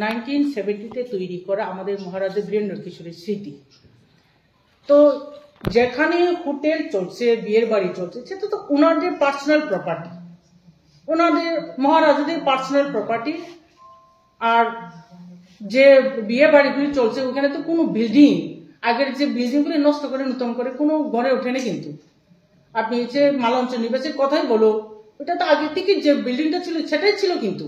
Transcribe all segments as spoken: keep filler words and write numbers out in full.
নাইনটিন সেভেন্টিতে তৈরি করা আমাদের মহারাজা বীরেন্দ্র কিশোরের স্মৃতি। তো যেখানে হোটেল চলছে, বিয়ের বাড়ি চলছে, সেটা তো ওনাদের পার্সোনাল প্রপার্টি, ওনাদের মহারাজাদের পার্সোনাল প্রপার্টি। আর যে বিয়ে বাড়িগুলি চলছে, ওখানে তো কোনো বিল্ডিং, আগের যে বিল্ডিংগুলি নষ্ট করে নতুন করে কোনো গড়ে ওঠে না কিন্তু। আপনি যে মালঞ্চ নিবাসের কথাই বলো, ওটা তো আগে থেকে যে বিল্ডিংটা ছিল সেটাই ছিল কিন্তু।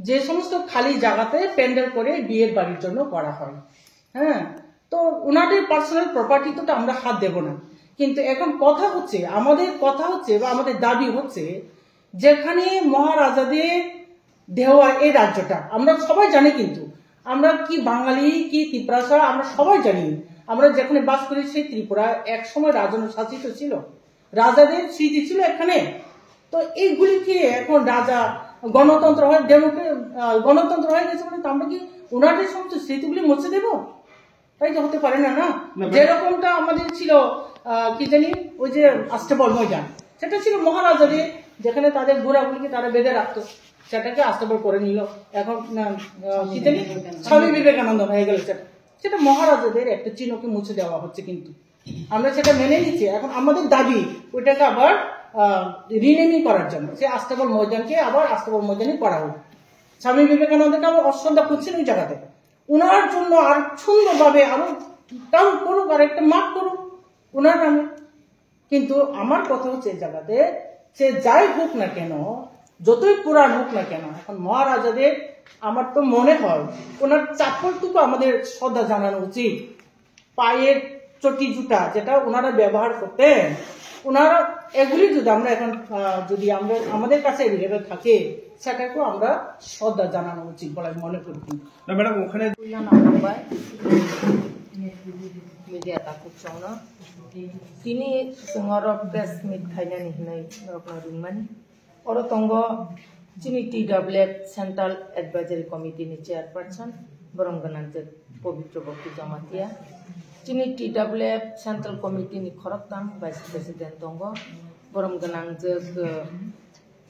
যে সমস্ত খালি জায়গাতে প্যান্ডেল করে বিয়ের বাড়ির জন্য করা হয়, হ্যাঁ, তো ওনাদের পার্সোনাল প্রপার্টি তো আমরা হাত দেব না। কিন্তু এখন কথা হচ্ছে, আমাদের কথা হচ্ছে বা আমাদের দাবি হচ্ছে, যেখানে মহারাজাদের দেওয়া এই রাজ্যটা, আমরা সবাই জানি কিন্তু, আমরা কি বাঙালি কি তিপ্রাসা আমরা সবাই জানি। আমরা যেখানে বাস করি সেই ত্রিপুরা এক সময় রাজন্য শাসিত ছিল, রাজাদের স্মৃতি ছিল এখানে। তো এইগুলি কি এখন রাজা গণতন্ত্র হয়, ডেমোক্রে-, আহ, গণতন্ত্র হয়ে গেছে বলে তো আমরা কি ওনাদের সমস্ত স্মৃতিগুলি মুছে দেবো? তাই তো হতে পারে না, না? না, না। যেরকমটা আমাদের ছিল, আহ, কি জানি, ওই যে আস্তাবল ময়দান, সেটা ছিল মহারাজাদের, যেখানে তাদের ঘোড়াগুলিকে তারা বেঁধে রাখতো, সেটাকে আস্তাবল করে নিল। এখন, আহ, কি জানি, স্বামী বিবেকানন্দ হয়ে গেল সেটা। সেটা মহারাজাদের একটা চিহ্নকে মুছে দেওয়া হচ্ছে কিন্তু। আমরা সেটা মেনে নিচ্ছি। এখন আমাদের দাবি ওইটাকে আবার, আহ, রিনেমিং করার জন্য, সেই আস্তাবল ময়দানকে আবার আস্তাবল ময়দানই করা হোক। স্বামী বিবেকানন্দকে আমরা অশ্রদ্ধা করছি না ওই জায়গাতে। ওনার জন্য আর সুন্দরভাবে আরো টাউন করুক, আর একটা মাঠ করুক ওনার নামে। কিন্তু আমার কথা হচ্ছে এই জায়গাতে, সে যাই হোক না কেন, যতই পুরাণ হোক না কেন, এখন মহারাজাদের আমার তো মনে হয় ওনার চাপ্পলটুকু আমাদের শ্রদ্ধা জানানো উচিত। পায়ের চটি জুতা যেটা ওনারা ব্যবহার করতেন, ওনারা এগুলি যদি আমরা এখন, আহ, যদি আমরা, আমাদের কাছে অ্যাভেলেবল থাকে, সেটাকেও আমরা শ্রদ্ধা জানানো উচিত বলে আমি মনে করি। না, ম্যাডাম, ওখানে Puila nang bai media takhuk chongno. Tini chwng oro press meet khainani hinwi norokno ringmani. Oro tongo chini T W F Central Advisory Committee ni chairperson, borom gwnangjwk Pabitra Bhakti Jamatia. Chini T W F Central Committee ni khoroktham vice president tongo, borom gwnangjwk,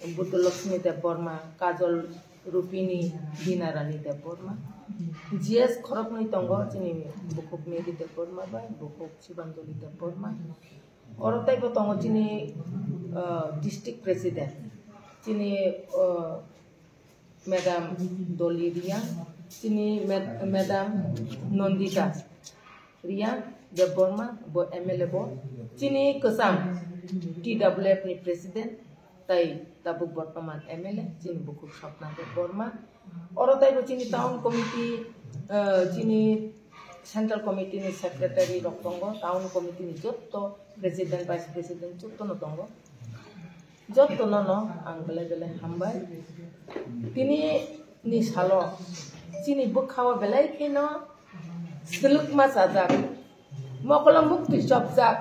eh, Buddha Lakshmi Debbarma, Kajol Rupini, Dina Rani Debbarma. G S khoroknwi tongo, chini bukhuk Mary Debbarma bai bukhuk Sibanjali Debbarma. Oro teibo tongo chini, ah, district president, chini, ah, Madam Doli Riang, chini Mad-, Madam Nandita Riang Debbarma, bo M L A bo, chini kwcham T W F ni president, tai tabuk bortoman M L A, chini bukhuk Swapna Debbarma. Oro teibo chini town committee, ah, chini central committee ni secretary rok tongo, town committee ni jotto president, vice president jotto no tongo. Jotto no no ang belai belai hambai. Tini ni salo chini bwkha o belai kheno swlwkma chajak, mokolo muktwi chopjak,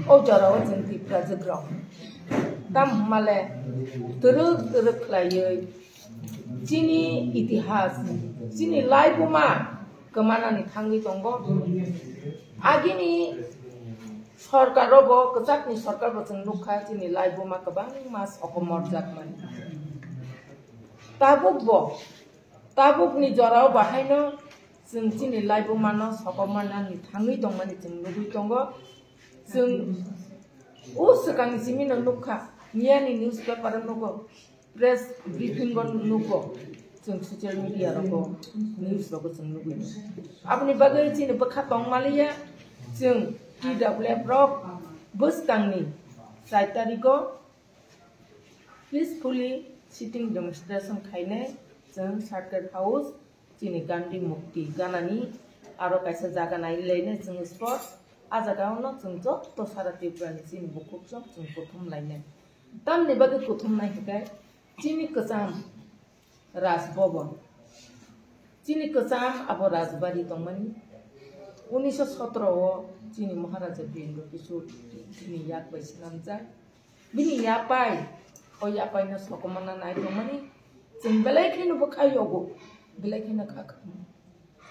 o jora o chwng Tiprajwk rok. Tamo hwnmale twrwk twrwk khlaiwi chini itihas, chini laibuma kwmanani thangwi tongo. Agini sorkar o bo, kwchakni sorkar bo chwng nukha, chini laibuma kwbangma sokomorjakmani. Tabuk bo, tabukni jora o bahaino chwng chini laibumano sokomornani thangwi tongmani chwng nugwi tongo. Chwng o swkangni simino nukha, miyani newspaper o nugo, press briefing o nugo, chwng social media rogo news rogo chwng nugwi. Aboni bagwi chini bwkha tongmaliya, chwng T W F rok bwskangni char tariko peacefully sitting demonstration khainai chwng Circuit House, chini Gandhi Murti ganani aro kaisa jaga nailainai chwng spot. A jaga ono chwng jotto sara Tripura ni chini bukhuk chwng chwng kuthum lainai. Tamni bagwi kuthum nai hinkhe chini kwcham Raj Bhavan, chini kwcham abo Rajbari tongmani. Unisho sotro o chini Maharaja Birendra Kishore chini yak bai swnamjak. Bini yapai, o yapai no sokomorna nai tongmani, chwng belai kheno bwkha yogo, belai kheno kha kha.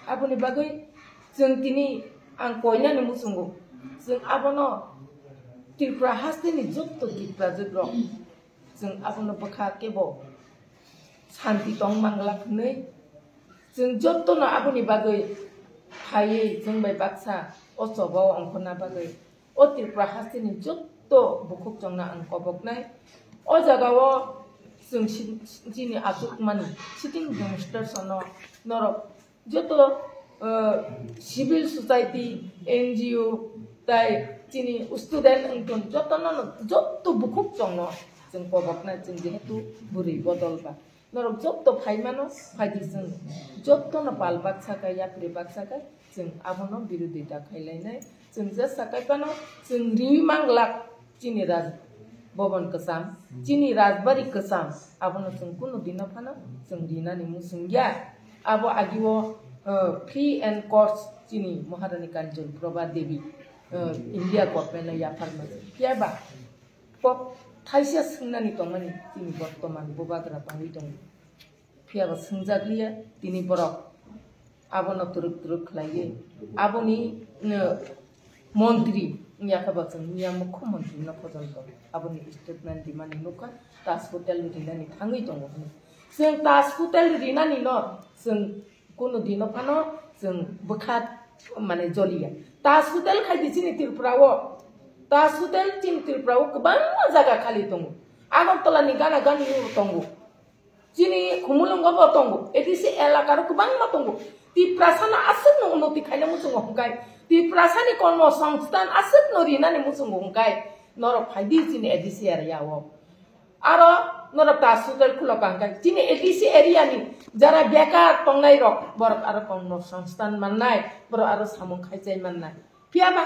Aboni bagwi chwng tini ang koinani muchungo, chwng abono Tripura hasteni jotto Tiprajwk rok, chwng abono bwkha kebo santi tong mangla hwnwi, Chwng jotono aboni bagwi phaiwi chwng bai baksa o choba o ongkhorna bagwi o Tripura hasteni jotto bukhuk chongno ang koboknai. O jagao chwng si-, chini achukmani sitting demonstration-o norok joto, uh, civil society, N G O, tai chini student wngtong jotono, jotto bukhuk chongno chwng koboknai, chwng jehetu bwrwi bodol ba. Norok jotto phai mano, phai di chwng. Jotto no pal baksa kai, yapri baksa kai, chwng abono birodita khai lainai. Chwng jesa kai phano, chwng riwi manglak chini Raj Bhavan kwcham, chini Rajbari kwcham, abono chwng kunu dino phano chwng rinani muchung ya. Abo agio, uh, free and course chini Maharani Kanchan Prabha Devi, uh, India government no yaphar mani. Phiya ba kok thaisa swngnani tongmani chini bortoman bubagra tangwi tongo. Phiya ba swngjak liya, tini borok abono twrwk twrwk khlaiwi aboni, uh, montri wngya khe bo chwng miya mukho montri no pojonto aboni statement rimani nukha, Taj Hotel rinani thangwi tongo hwnwi. Chwng Taj Hotel rinani no chwng kunu dino phano chwng bwkha mane joliya. Taj Hotel khai di chini Tripura o. Taj Hotel chini Tripura o kwbangma jaga khali tongo. Agartala ni gana gani o tongo. Chini Khumulwngo bo tongo. A D C elaka ro kwbangma tongo. Tiprasa no aswk no unnoti khaina muchungo hwnkhe. Tiprasa ni kormo songsthan aswk no rinani muchungo hwnkhe. Norok phai di chini A D C area o. Aro norok ta sutel khulo kangkai. Chini A D C area ni jara bekar tongnai rok, borok aro kongno songsthan mannai, borok aro samung khaichai mannai. Phiya ba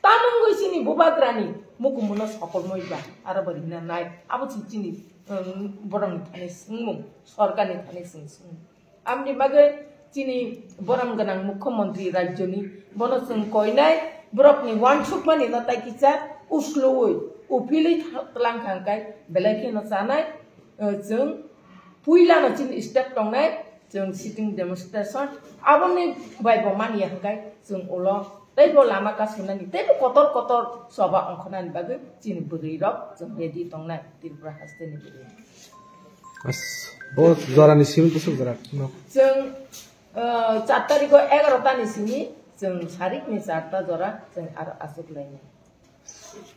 tamungwi chini bubagrani mukumuno sokolmoi ba, aro bo rina nai. Abo chini, chini, um, borokni thani swngmung, sorkarni thani chwng swngmung. Amni bagwi chini borom gwnang mukhyamantri rajyoni bono chwng koinai borokni uansukmani no tai kisa usluwi uphilwi tha-, tlang kha hwnkhe belai kheno chanai, eh, chwng puilano chini step tongnai chwng sitting demonstration aboni bai bo manya hwnkhe chwng ulo teibo lama kasunani teibo kotor kotor choba ongkhornani bagwi chini bwrwi rok chwng ready tongnai Tripura hasteni bwrwi. As-, o jorani simi bwswk jora no? Chwng, uh, char tarikh o egaroh ta ni simi chwng sarikni charta jora chwng aro achuk lainai.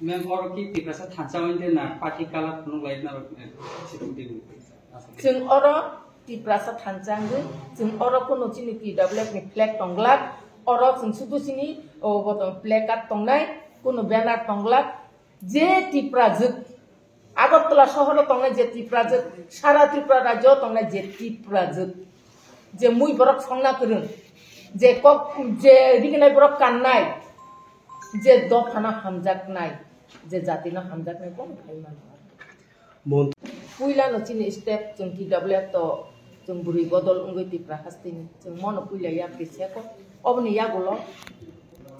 Mem oro ki Tiprasa thansa wngde na party colour phunuk lai na rok, eh, situng di. Chwng oro Tiprasa thansa wngwi chwng oro kunu chini T W F ni flag tonglak, oro chwng sudu chini o bo tong placard tongnai, kunu banner tonglak, je Tiprajwk Agartala sohoro tongnai je Tiprajwk, sara Tripura rajyo tongnai je Tiprajwk, je mui borok songna kwrwng, je kok, je rignai borok kannai, je dophano hamjaknai, je jatino hamjaknai, bono phai mano. Mon- Puilano chini step chwng T W F to chwng bwrwi bodol wngwi Tripura hasteni chwng mono puila yapri seko, oboni yagulo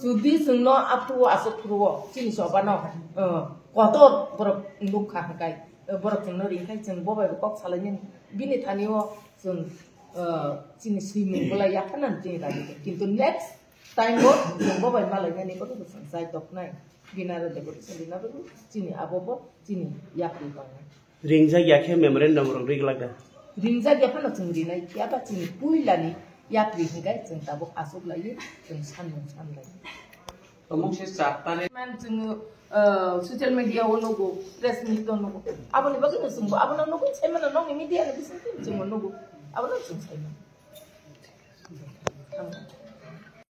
judi chwngno aphuru aswk phuru o chini chobano, uh, kotor borok nukha hwnkhe, uh, borok chwngno ringkhe chwng bo bai bo kok salainani bini thani o chwng, uh, chini swimung bolai yapharnani chini rani kintu next time o chwng bo bai malainani kotor chwng chai toknai bini aro decoration rina bagwi chini abo bo chini yapri tongnai. Ringjak ya khe memorandum rok ri glak da? Ringjak ya phano chwng rinai phiya ba chini puilani yapri hwnkhe chwng tabuk aswk laiwi chwng sanmung san lai. Tomung se char tarikh. Man chwng, uh, social media o nugo, press meet o nugo. Aboni bagwi no chwngbo abono nugwi saimano nokni media ni bisingtwi chwngbo nugo. Abono chwng saimano.